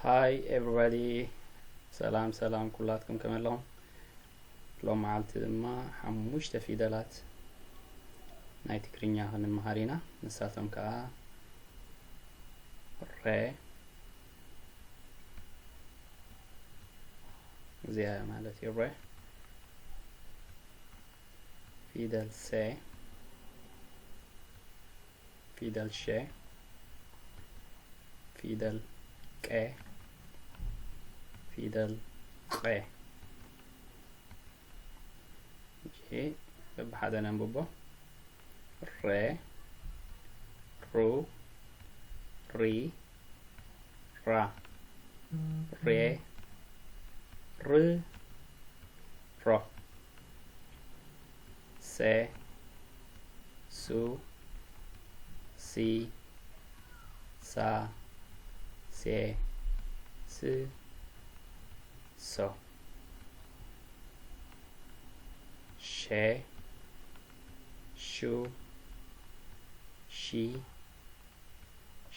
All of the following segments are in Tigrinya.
Hi everybody፣ ሰላም ሰላም ኩላትኩም ከመይ ኣለኹም? ሎም መዓልቲ ድማ ሓሙሽተ ፊደላት ናይ ትግርኛ ክንመሃር ኢና። ንሳቶም ከዓ ሬ፣ እዚኣ ማለት እዩ ሬ፣ ፊደል ሴ፣ ፊደል ሸ፣ ፊደል ቀ፣ ፊደል ቐ። እሺ፣ በብሓደ ነንብቦ። ሬ፣ ሩ፣ ሪ፣ ራ፣ ሬ፣ ር፣ ሮ፣ ሴ፣ ሱ፣ ሲ፣ ሳ፣ ሴ፣ ስ፣ ሶ። ሸ፣ ሹ፣ ሺ፣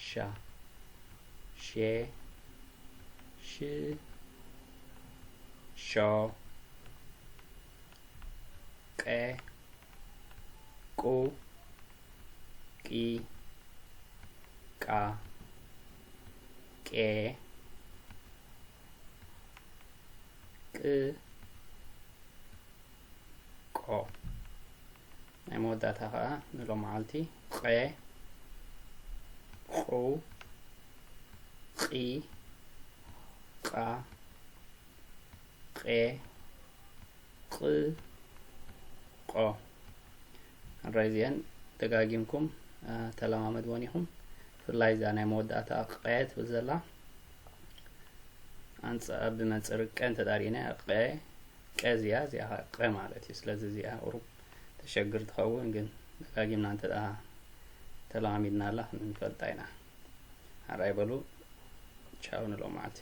ሻ፣ ሼ፣ ሽ፣ ሾ፣ ቀ፣ ቁ፣ ቂ፣ ቃ፣ ቄ፣ ቅ፣ ቆ። ናይ መወዳእታ ከዓ ንሎም መዓልቲ ቐ፣ ቑ፣ ቒ፣ ቓ፣ ቄ፣ ቕ፣ ቆ። ሕራይ እዚአን ደጋጊምኩም፣ አ፣ ተለማመድወን ኢኹም። ብፍላይ እዛ ናይ መወዳእታ ቐ ትብል ዘላ ኣንጻ-፣ ብመንጽር ቀ እንተ ዳሪእና ቀ፣ ቀ እዚኣ፣ እዚኣ ኸዓ ቀ ማለት እዩ። ስለዚ እዚኣ ቁሩብ ተሸግር ትኸውን፣ ግን ደጋጊምና እንተ ደኣ ተለማሚድናላ ክንፈልጣ ኢና። ሕራይ በሉ፣ ቻው ንሎም መዓልቲ።